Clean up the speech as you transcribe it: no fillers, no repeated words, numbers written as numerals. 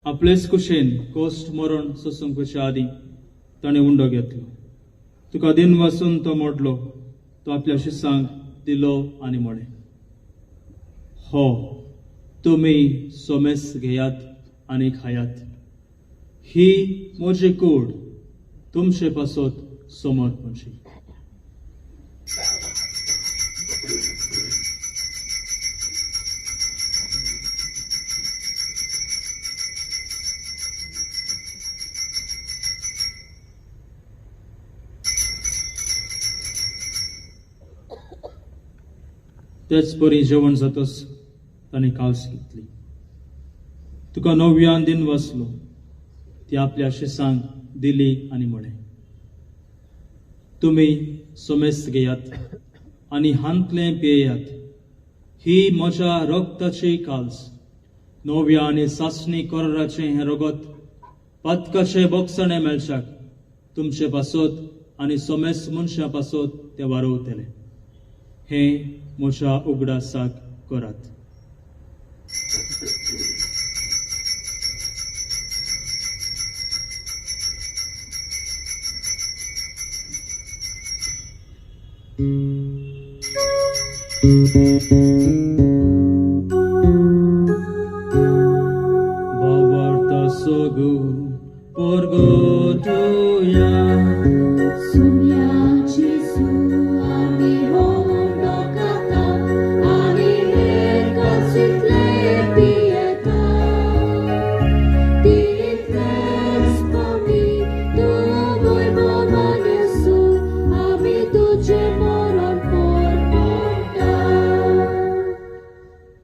आपलेच कुशेन कोश्ट मरण सोसूंक वचच्या आदीं ताणें उंडो घेतलो. तुका दिन वासून तो मोडलो, तो आपल्या शिसांक दिलो आनी म्हळें, हो तुमी सोमेस घेयात आनी खायात, ही म्हजी कूड तुमचे पासत समर्पणची. तेच परी जेवण जातच ताणें काल्स घेतली. तुका नव्यान दिन वाचलो, ती आपल्या शिसांक दिली आनी म्हळें, तुमी सोमेस घेयात आनी हांतलें पियेयात, ही म्हज्या रक्ताची काल्स, नव्या आनी सासणी कराराचें हें रगत पातकाचें बोगसणें मेळच्याक तुमचे पासत आनी सोमेस मनशां पासत तें वारोवतलें. हें म्हज्या उगडासाक करात.